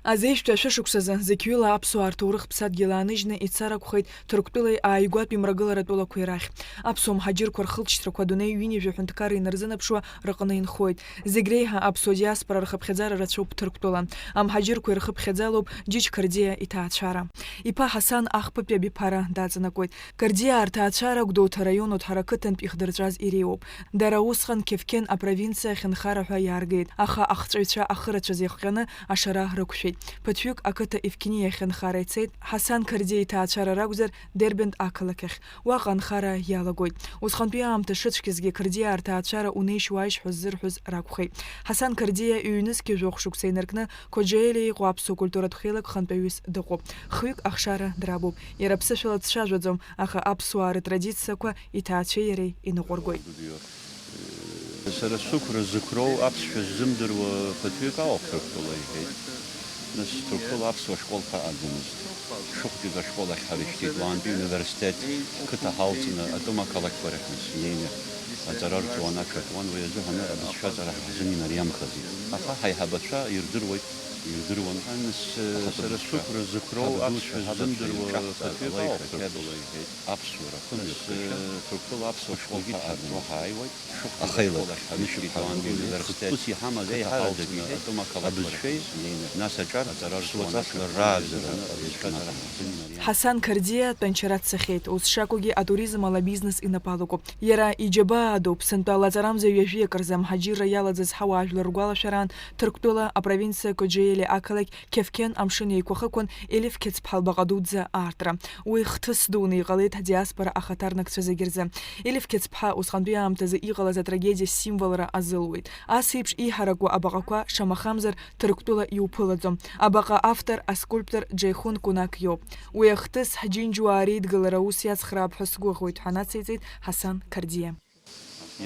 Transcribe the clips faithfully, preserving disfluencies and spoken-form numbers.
Азеижәтәи ашәышықәсазы зықьҩыла аԥсуаа рҭоурых ԥсадгьыл ааныжьны ицар акәхеит Ҭырқәтәылеи ааигәатәи мрагыларатә тәылақәеи рахь. Аԥсуа мҳаџьырқәа рхылҵшьҭрақәа адунеи ҩынҩажәа ҳәынҭқарра инарзынаԥшуа рыҟны инхоит. Зегь реиҳа аԥсуа диаспора рхыԥхьаӡара рацәоуп Ҭырқәтәыла. Амҳаџьырқәа ирхыԥхьаӡалоуп Џьыџь Қырӡиа иҭаацәара. Иԥа Ҳасан ахԥатәи абиԥара даҵанакуеит. Қырӡиаа рҭаацәара Гәдоуҭа раион Уҭҳара қыҭантә ихдырҵәаз иреиуоуп. Дара усҟан Кефкен апровинциа ахьынхара ҳәа иааргеит, аха ахҵәаҩцәа ахы рацәаз иахҟьаны ашара рықәшәеит. Ԥыҭҩык ақыҭа Евкиниа ахьынхара ицеит, Ҳасан Қырӡиа иҭаацәара ракәзар, Дербент ақалақь ахь. Уаҟа анхара иалагоит. Усҟантәи аамҭа шыцәгьазгьы Қырӡиаа рҭаацәара унеишь-уааишь ҳәа ззырҳәоз ракәхеит. Ҳасан Қырӡиа ҩнызқьи жәохә шықәса инаркны Коџьаелиа иҟоу аԥсуа культуратә хеилак хантәаҩыс дыҟоуп. Хҩык ахшара драбуп. Иара ԥсышәала дцәажәаӡом, аха аԥсуаа рытрадициақәа иҭаацәеи иареи иныҟәыргоит. Сара сықәра зықәроу аԥсшәа ззымдыруа ԥыҭҩык ауп Ҭырқәтәыла, иҳәеит. Нас Ҭырқәтәыла аԥсуа школқәа ыҟаӡамызт. Шыхәҷык ашкол ахь ҳарышьҭит, уаантәи университет, қыҭа ҳалҵны, атәым ақалақьқәа рахь нас инеины аҵара рҵон, аҽакуан, уи азыҳәан абызшәа аҵара ҳзын инариамхаӡеит. Аха ҳаиҳабацәа ирдыруеит, ирдыруан. Нас, сара сықәра зықәроу аԥсшәа ззымдыруа ԥыҭҩык ауп Ҭырқәтәыла, иҳәеит. Аԥсуара хымҩаԥгашьа, Ҭырқәтәыла аԥсуа школқәа аҟны ҳааиуеит. Ахеилак, анышә иҭаанкылеит, хҭыс иҳамаз еиҳараӡак иҳәеит, абызшәеи, нас аҿар, ԥсуаҵас лыррааӡара абызшәа. Ҳасан Қырӡиа Тәанчара дцахьеит, ус шакәугьы атуризм ала бизнес инапы алакуп. Иара иџьабаа дууп, сынтәа лаҵарамза ҩажәи акырзы амҳаџьырра иалаӡаз ҳауаажәлар ргәалашәараан, Ҭырқәтәыла апровинциа Коџьаелиа ақалақь Кефкен амшын еиқәа хықәын Елиф Қьецԥҳа лбаҟа дуӡӡа аартра. Уи хҭыс дуны иҟалеит ҳдиаспора ахаҭарнакцәа зегьы рзы. Елиф Қьецԥҳа усҟантәи аамҭазы иҟалаз атрагедиа символра азылуеит. Ас еиԥш иҳаракуа абаҟақәа, шамахамзар, Ҭырқәтәыла иуԥылаӡом. Абаҟа автор, аскульптор Џьеихун Кунак иоуп. Уи ахҭыс ҳџьынџьуаа реидгылара аус иацхраап ҳәа сгәыӷуеит, ҳәа нациҵеит Ҳасан Қырӡиа.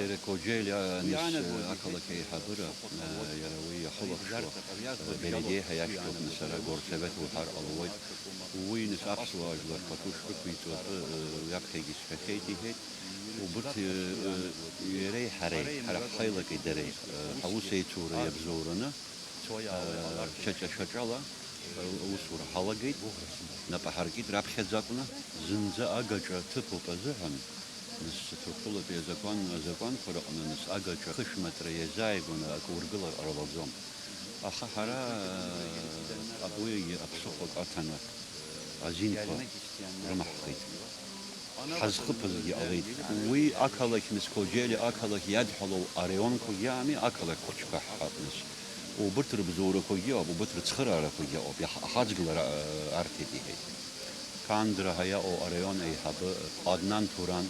Иара Коџьели, а, нас, а, ақалақь аиҳабыра, а, иара уи иахылаԥшуа, а, Бериде ҳәа иашьҭоуп, нас ара агорсовет уҳәар ҟалоит. Уи, нас, аԥсуаа жәлар пату шрықәиҵо атәы, а, ҩаԥхьагьы сҳәахьеит, иҳәеит. Убырҭ, а, а, иареи ҳареи, ҳара ҳхеилаки дареи, а, ҳаус еицура иабзоураны, шьаҿа-шьаҿала аусура ҳалагеит, нап аҳаркит раԥхьаӡа акәны, зынӡа агаҿа ҭыԥуп азыҳәан, нас, Ҭырқәтәылатәи азакәан, азакәанқәа рыҟны, нас, агаҿа хышәматра иазааигәаны акы ургылар ҟалаӡом. Аха ҳара, уигьы аԥсыхәак аҭаны, азинқәа рымаҳхит. Ҳазхыԥазгьы ҟалеит. Уи ақалақь, нас, Коџьели ақалақь иадҳәалоу араионқәагьы ами, ақалақь хәыҷқәа ҳҳәап, нас. Убырҭ рыбзоурақәагьы ауп, убырҭ рыцхыраарақәагьы ауп, иаҳ-, ахаҵгылара, э, арҭеит, иҳәеит. Кандра ҳәа иаҟоу араион аиҳабы, э, Аднан Туран,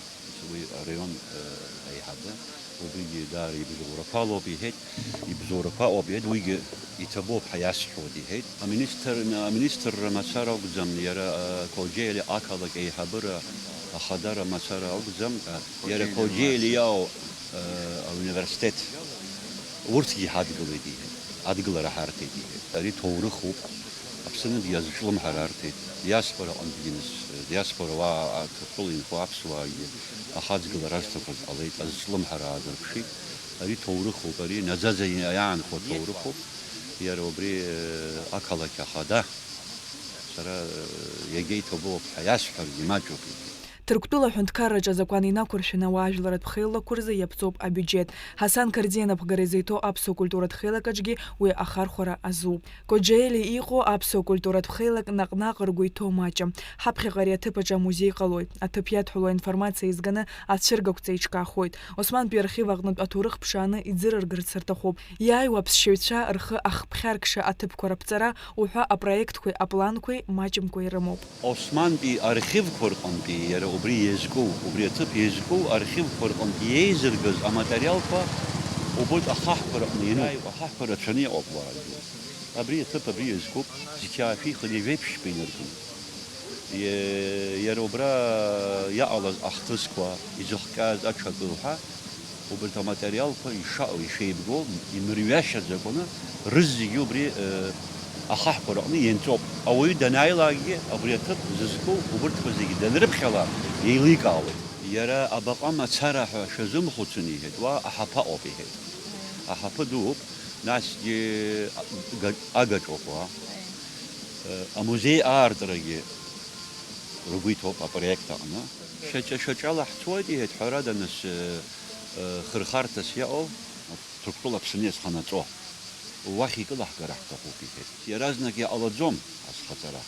уи араион, э, аиҳабы, убригьы даара ибзоурақәа лоуп, иҳәеит. Ибзоурақәа ыҟоуп, иҳәеит, уигьы иҭабуп ҳәа иасҳәоит, иҳәеит. Аминистр, аминистрра мацара акәӡам, иара, а, Коџьели ақалақь аиҳабыра ахадара мацара акәӡам, а, иара Коџьели иоуп, а, ауниверситет. Урҭгьы ҳадгылеит, иҳәеит. Адгылара ҳарҭеит, иҳәеит. Ари ҭоурыхуп. Аԥсны диазҿлымҳар арҭеит. Диаспора аҟынтәгьы, нас, диаспора уаа, а, Ҭырқәтәыла инхо аԥсуаагьы ахаҵгылара азҭақәаз ҟалеит, азҿлымҳара аазырԥшит. Ари ҭоурыхуп, ари наӡаӡа иаанхо ҭоурыхуп. Иара убри, э, ақалақь ахада, сара, э, иагьа иҭабуп ҳәа иасҳәаргьы маҷуп, иҳәеит. Ҭырқәтәыла аҳәынҭқарраҿы азакәан инақәыршәаны ауаажәларратә хеилақәа рзы иаԥҵоуп абиуџьеҭ. Ҳасан Қырӡиа инапхгара изеиҭоу аԥсуа культуратә хеилак аҿгьы уи ахархәара азууп. Коџьели иҟоу аԥсуа культуратә хеилак наҟ-наҟ ргәы иҭоу маҷым. Ҳаԥхьаҟа ари аҭыԥ аҿы амузеи ҟалоит. Аҭыԥ иадҳәалоу аинформациа еизганы ацәыргақәҵа еиҿкаахоит. Османтәи архив аҟнытә аҭоурых ԥшааны иӡырыргарц рҭахуп. Иааиуа аԥсшьаҩцәа рхы ахԥхьаркша аҭыԥқәа раԥҵара уҳәа апроектқәеи апланқәеи маҷымкәа ирымоуп. Османтәи архивқәа рҟынтәи иара убри иазку, убри аҭыԥ иазку архивқәа рҟынтә иеизыргаз аматериалқәа убоит ахаҳәқәа рҟны иануп. Ахаҳәқәа рацәаны иҟоуп уаагьы. Абри аҭыԥ абри иазкуп, зқьи аашәи хынҩажәи жәеиԥшьба инаркны. Иа-, иара убра иаҟалаз ахҭысқәа, изыхҟьаз аҽакы уҳәа, убарҭ аматериалқәа ишаҟоу, ишеибгоу, имырҩашьаӡакәаны, рызегьы убри, э, ахаҳәқәа рҟны ианҵоуп. Ауаҩы данааилакгьы абри аҭыԥ зызку убырҭқәа зегьы данрыԥхьала еиликаауеит. Иара абаҟа мацара ҳәа шәазымхәыцын, иҳәеит, уа аҳаԥы аҟоуп, иҳәеит. Аҳаԥы дууп, насгьы га-, агаҿоуп уа. Амузеи аартырагьы ргәы иҭоуп апроект аҟны. Шьаҿа-шьаҿала ҳцоит, иҳәеит, ҳәарада, нас, хырхарҭас иаҟоу, Ҭырқәтәыла Аԥсны иазханаҵо, уахь икылаҳгара ҳҭахуп, иҳәеит. Иаразнак иҟалаӡом азхаҵара,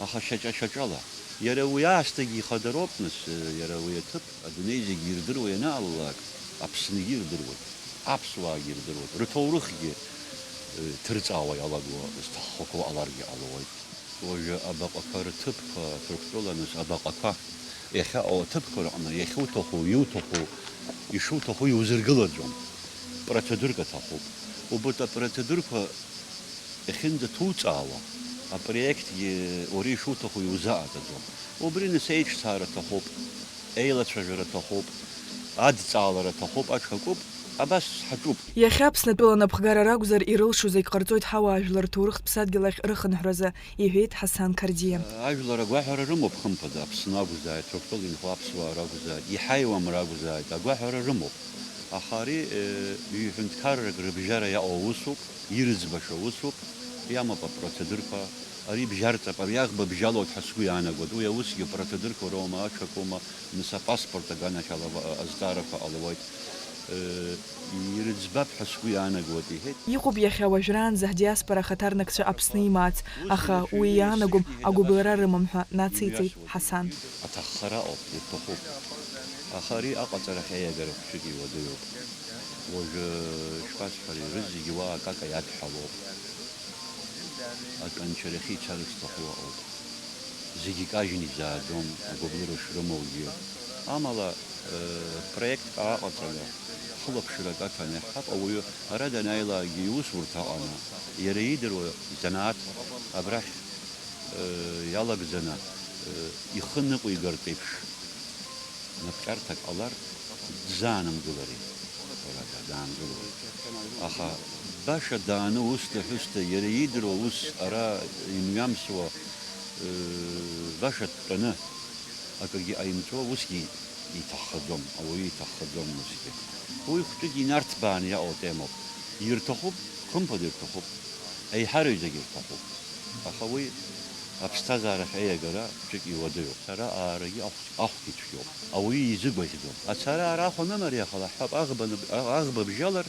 аха шьаҿа-шьаҿала. Иара уи аасҭагьы ихадароуп, нас, иара уи аҭыԥ, адунеи зегьы ирдыруа ианаалалак, Аԥсныгьы ирдыруеит, аԥсуаагьы ирдыруеит, рҭоурыхгьы, э, ҭырҵаауа иалаго, зҭаххақәоу ҟаларгьы ҟалоит. Уажәы абаҟақәа рҭыԥқәа, Ҭырқәтәыла, нас, абаҟақәа иахьаҟоу аҭыԥқәа рҟны иахьуҭаху, иуҭаху, ишуҭаху иузыргылаӡом. Процедурк аҭахуп. Убарҭ апроцедурқәа иахьынӡаҭуҵаауа, апроектгьы уара ишуҭаху иузаагаӡом. Убри, нас, еиҿцаара аҭахуп, еилацәажәара аҭахуп, адҵаалара аҭахуп, аҽакуп, абас ҳаҿуп. Иахьа Аԥснытәыла напхгара ракәзар, ирылшо зегь ҟарҵоит ҳауаажәлар рҭоурыхтә ԥсадгьыл ахь рыхынҳәразы, иҳәеит Ҳасан Қардиа. Ажәлар агәаҳәара рымоуп, хымԥада, Аԥсны акәзааит, Ҭырқәтәыла инхо аԥсуаа ракәзааит, иҳаиуам ракәзааит, агәаҳәара рымоуп. Аха ари, э, ҩ-ҳәынҭқаррак рыбжьара иаҟоу усуп, ирыӡбаша усуп, иамоуп апроцедурқәа, ари бжьарҵап, ари аӷба бжьалоит ҳәа сгәы иаанагоит. Уи аусгьы апроцедурқәа роума, аҽакума, нас апаспорт аганахьала ава-, азҵаарақәа ҟалауеит. Э, ирыӡбап ҳәа сгәы иаанагоит, иҳәеит. Иҟоуп иахьа уажәраанӡа ҳдиаспора ахаҭарнакцәа Аԥсны имаац, аха уи иаанагом агәыбылра рымам ҳәа нациҵеит Ҳасан. Аҭаххара ыҟоуп, ирҭахуп. Аха ари аҟаҵарахь аиагара хәшәык иуадаҩуп. Уажәы шԥасҳәари, рызегьы уа акака иадҳәалоуп. Атәанчарахьы ицар зҭаху ыҟоуп. Зегьы икажьны изааӡом, агәыблыра шрымоугьы. Амала, э, проектк ааҟаҵаны, хылаԥшрак аҭаны, ҳаҟа уаҩы ара данааилакгьы иусурҭа аҟаны, иара иидыруа изанааҭ абрахь, э, иалагӡаны, э, ихы ныҟәигартә еиԥш, напҟьарҭак ҟалар, дзаанымгылари? Ҳәарада, даамгылоит. Аха баша дааны, усда-ҳәысда, иара иидыруа ус ара имҩамсуа, э, баша дтәаны, акгьы ҟаимҵо, усгьы иҭаххаӡом, ауаҩы иҭаххаӡом усгьы. Уи хәҷык инарҭбааны иаҟоу темоуп. Ирҭахуп, хымԥада ирҭахуп. Еиҳараҩӡагьы ирҭахуп. Аха уи аԥсҭазаарахь аиагара хәҷык иуадаҩуп. Ацара аарагьы ахә-, ахәгьы цәгьоуп. Ауаҩы изыгәаӷьӡом. Ацара аара ахә анымариахалак ҳҳәап, аӷба ныб-, а-, аӷба бжьалар,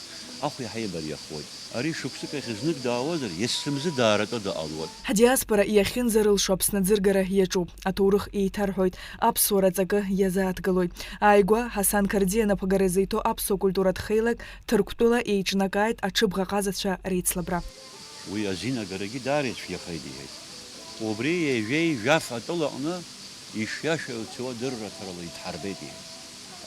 ахә иаҳа имариахоит. Ари шықәсык ахь знык даауазар, есымзы дааратәа дыҟалоит. Ҳдиаспора иахьынӡарылшо Аԥсны аӡыргара иаҿуп. Аҭоурых еиҭарҳәоит, аԥсуара ҵакы иазааҭгылоит. Ааигәа Ҳасан Қардиа напхгара зиҭо аԥсуа культуратә хеилак Ҭырқәтәыла еиҿнакааит аҽыбӷаҟазацәа реицлабра. Уи азин агарагьы даара ицәгьахеит, иҳәеит. Убри ҩажәеи жәаф атәылаҟны ишиашоу еицу адырраҭарала идҳарбеит, иҳәеит.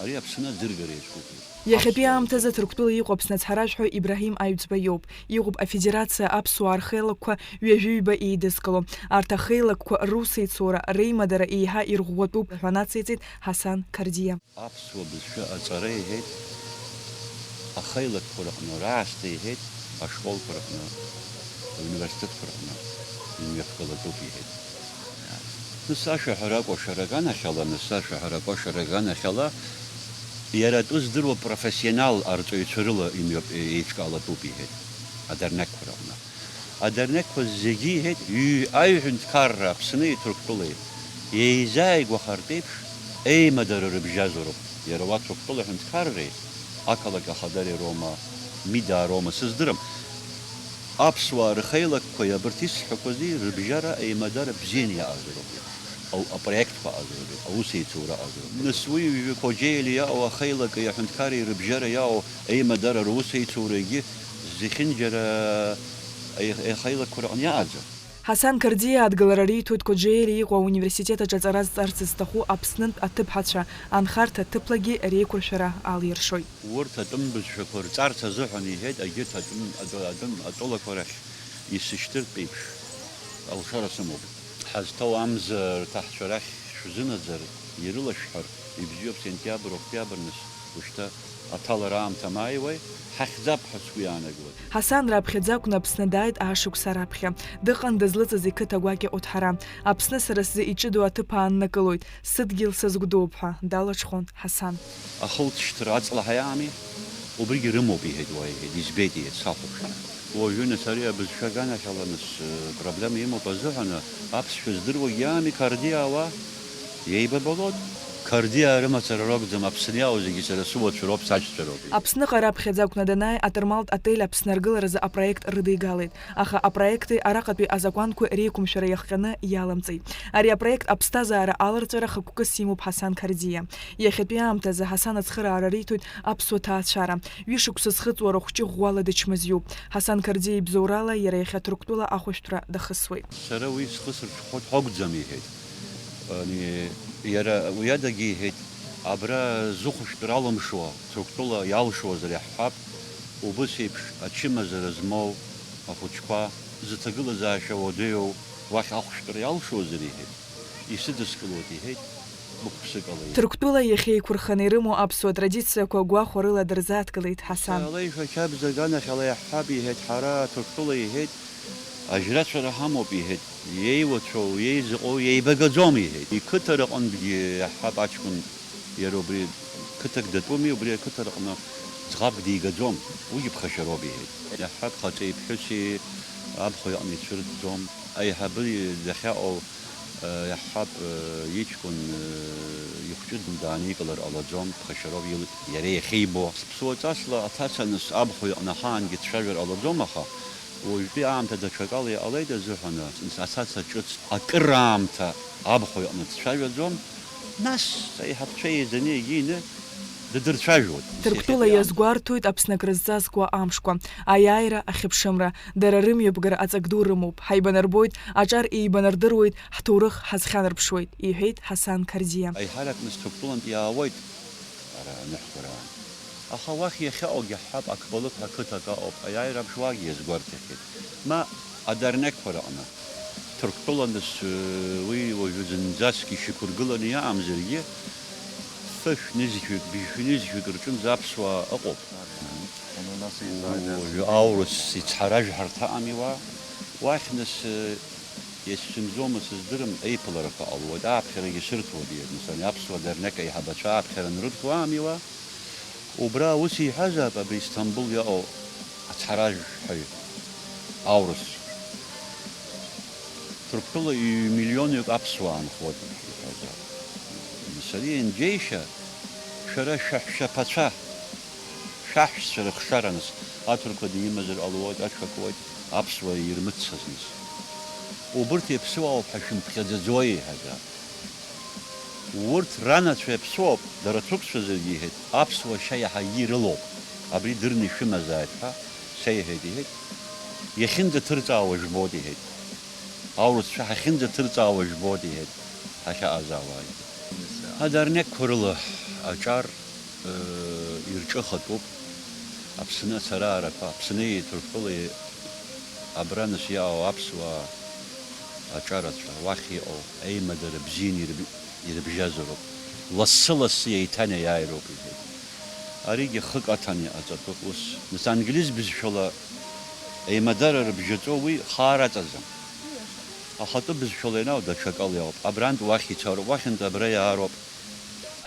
Ари Аԥсны аӡыргара иаҿуп, иҳәеит. Иахьатәи аамҭазы Ҭырқәтәыла иҟоу Аԥсны ацҳаражәҳәаҩ Ибраҳим Аҩӡба иоуп. Иҟоуп Афедерациа аԥсуаа рхеилакқәа ҩажәи ҩба еидызкыло. Арҭ ахеилакқәа русеицура, реимадара еиҳа ирӷәӷәатәуп ҳәа нациҵеит Ҳасан Қардиа. Аԥсуа бызшәа аҵара, иҳәеит, ахеилакқәа рҟны раасҭа, иҳәеит, ашколқәа рҟны, ауниверситетқәа рҟны имҩаԥгалатәуп, иҳәеит. Нас ашәаҳәара акәашара аганахьала, нас ашәаҳәара акәашара аганахьала, иара атәы здыруа профессионал арҵаҩцәа рыла имҩап-, еиҿкаалатәуп, иҳәеит, адернеққәа рҟны. Адернеққәа зегьы, иҳәеит, ҩ-, аҩ-ҳәынҭқарра Аԥсни Ҭырқәтәылеи еизааигәахартә еиԥш, еимадара рыбжьазароуп. Иара уа Ҭырқәтәыла ҳәынҭқарреи, ақалақь ахадареи роума, Мидаа роума, сыздырам. Аԥсуаа рхеилакқәеи абарҭ исҳәақәази рыбжьара еимадара бзианы иаҟазароуп. Ау-, апроектқәа аҟазароуп, аусеицура аҟазароуп. Нас уи ҩажәи Коџьеили иаҟоу ахеилаки аҳәынҭқари рыбжьара иаҟоу еимадара русеицурагьы зехьынџьара аи-, ахеилакқәа рҟны иаҟаӡам. Ҳасан Қардиа адгылара риҭоит Коџьеели иҟоу ауниверситет аҿы аҵара зҵарц зҭаху Аԥснынтә аҭыԥҳацәа, анхарҭа ҭыԥлагьы реиқәыршәара алиршоит. Урҭ атәым бызшәақәа рҵарц азыҳәан, иҳәеит, егьырҭ атәым, атәы-, атәым, атәылақәа рахь исышьҭыртә еиԥш, алшара сымоуп. Ҳазҭоу амза рҭаҳцәа рахь шәзынаӡар, ирылашәҳәар, ибзиоуп, сентиабр, октиабр, нас, ушьҭа аҭалара аамҭа мааиуеи, ҳахьӡап ҳәа сгәы иаанагоит. Ҳасан раԥхьаӡа акәны Аԥсны дааит ашықәса раԥхьа. Дыҟан дызлыҵыз иқыҭа гәакьа Оҭҳара. Аԥсны сара сзы иҷыдоу аҭыԥ ааннакылоит, сыдгьыл сазгәдууп ҳәа далаҽхәон Ҳасан. Ахылҵшьҭра аҵла ҳаиаами, убригьы рымоуп, иҳәеит уа, иҳәеит, избеит, иҳәеит, сахәаԥшны. Уажәы нас ари абызшәа аганахьала нас, э, проблема имоуп азыҳәан, аԥсшәа здыруагьы иами, Қардиаа уа, еибабалоит. Қардиаа рымацара ракәӡам, Аԥсны иаау зегьы сара сыуацәа роуп, сашьцәа роуп. Аԥсныҟа раԥхьаӡа акәны данааи, Аҭырмалт отель Аԥсны аргыларазы апроект рыдигалеит. Аха апроекти араҟатәи азакәанқәеи реиқәымшәара иахҟьаны иаламҵеит. Ари апроект аԥсҭазаара аларҵәара хықәкыс имоуп Ҳасан Қардиа. Иахьатәи аамҭазы Ҳасан ацхыраара риҭоит аԥсуа ҭаацәара. Ҩышықәса зхыҵуа рахә ҷыӷәӷәала дычмазаҩуп. Ҳасан Қардиа ибзоурала иара иахьа Ҭырқәтәыла ахәышәтәра дахысуеит. Сара уи схы сырҽхәоит акәӡам, иҳәеит. Ани, иара уи адагьы иҳәеит, абра зыхәышәтәра алымшуа, Ҭырқәтәыла иалшозар иаҳҳәап, убыс еиԥш ачымазара змоу ахәыҷқәа, зыҭагылазаашьа уадаҩу уахь ахәышәтәра иалшозар, иҳәеит, исыдыскылоит, иҳәеит, гәык-ԥсыкала, иҳәеит. Ҭырқәтәыла иахьеиқәырханы ирымоу аԥсуа традициақәа гәахәарыла дырзааҭгылеит Ҳасан. Алеишәа қьабз аганахьала иаҳҳәап, иҳәеит, ҳара Ҭырқәтәыла, иҳәеит, ажьрацәара ҳамоуп, иҳәеит, иеиуацәоу, иеизыҟоу еибагаӡом, иҳәеит. Иқыҭа рҟынтәгьы иаҳҳәап аҷкәын, иара убри қыҭак датәуми, убри ақыҭа рҟны ӡӷабк дигаӡом, уигьы ԥхашьароуп, иҳәеит. Иаҳҳәап, хаҵеи ԥҳәыси абхәа иҟны ицәырҵӡом, аиҳабы дахьаҟоу, э, иаҳҳәап, э, иҷкәын, э, ихәҷы дааникылар ҟалаӡом, ԥхашьароуп ил-, иара иахьибо. Ԥсуаҵасла аҭацаныс абхәа иҟны ҳаангьы дцәажәар ҟалаӡом, аха уажәтәи аамҭа даҽакала иҟалеит азыҳәан, аҭаца ҿыц акыраамҭа абхәа иҟны дцәажәаӡом, нас аиҳабцәа еизаны егьины дадырцәажәоит. Ҭырқәтәыла иазгәарҭоит Аԥсны акрызҵазкуа амшқәа, аиааира, ахьыԥшымра, дара рымҩаԥгара аҵак ду рымоуп, ҳаибанарбоит, аҿар еибанардыруеит, ҳҭоурых ҳазхьанарԥшуеит, иҳәеит Ҳасан Қардиа. Аиҳарак нас Ҭырқәтәылантә иаауеит, ара аныҳәқәа раан. Аха уахь иахьаҟоугьы ҳҳәап, Ақбалықь ҳәа қыҭак аҟоуп, аиааира аԥшуаагьы иазгәарҭахьеит. Ма адернеққәа рҟны. Ҭырқәтәыланыс, э, уи уажәы зынӡаск ишьақәыргыланы иаамзаргьы, фышә нызқьҩык, быжьшәа нызқьҩык рҿынӡа аԥсуаа ыҟоуп. Уажәы аурыс ицҳаражәҳәарҭа ами уа. Уахь нас, э, иацәцәымӡома сыздырам, еиԥыларақәа ҟалуеит, ааԥхьарагьы сырҭоит, иармысҭа аԥсуа дернеқ аиҳабацәа ааԥхьара анрырҭо аами уа. Убра ус иҳәазаап абри Истамбул иҟоу ацҳаражәҳәаҩ аурыс. Ҭырқәтәыла ҩ-миллионҩык аԥсуаа нхоит, иҳәазаап. Сара ианџьеишьа, шәара шәаҳәшьаԥацәа, шәаҳәшьцәа рыхшараныс, аҭырқәа димазар ҟалоит, аҽакуеит, аԥсуа ирмыццазныс. Убырҭ иаԥсуаауп ҳәа шәымԥхьаӡаӡои, иҳәазаап. Урҭ ранацәа иаԥсуоуп, дара ҭырқәцәазаргьы, иҳәеит, аԥсуа шьа иаҳагьы ирылоуп, абри дырны ишәымазааит ҳәа сеиҳәеит, иҳәеит, иахьынӡаҭырҵаауа жәбоит, иҳәеит, аурысцәа ҳахьынӡаҭырҵаауа жәбоит, иҳәеит, ҳахьаҟазаауа, иҳәеит. Адернеққәа рыла аҿар, ыы, ирҿыхатәуп Аԥсны ацараарақәа, Аԥсни Ҭырқәтәылеи абраныс иаау аԥсуаа аҿарацәа, уахь иҟоу аимадара бзианы ирыб-, ирыбжьазароуп. Лассы-лассы еиҭанеиааироуп, иҳәеит. Аригьы хык аҭаны иҟаҵатәуп ус. Нас англиз бызшәала аимадара рыбжьаҵо уи хаар аҵаӡам. Ахатәы бызшәала ианаау даҽакала иҟоуп. Абрантә уахь ицароуп, уахьынтә абра иаароуп.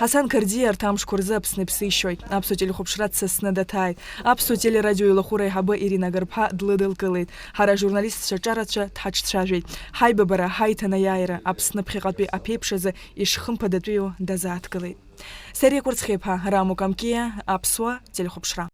Ҳасан Қардиа арҭ амшқәа рзы Аԥсны иԥсы ишьоит. Аԥсуа телехәаԥшра дсасны даҭааит. Аԥсуа телерадио еилахәыра аиҳабы Ирина Гарԥа длыдылкылеит. Ҳара ажурналистцәа ҿарацәа дҳаҿцәажәеит. Ҳаибабара, ҳаиҭанеиааира Аԥсны ԥхьаҟатәи аԥеиԥш азы ишхымԥадатәиу дазааҭгылеит. Сариа Кәырцхиаԥа, Рамо Камкиа, Аԥсуа телехәаԥшра.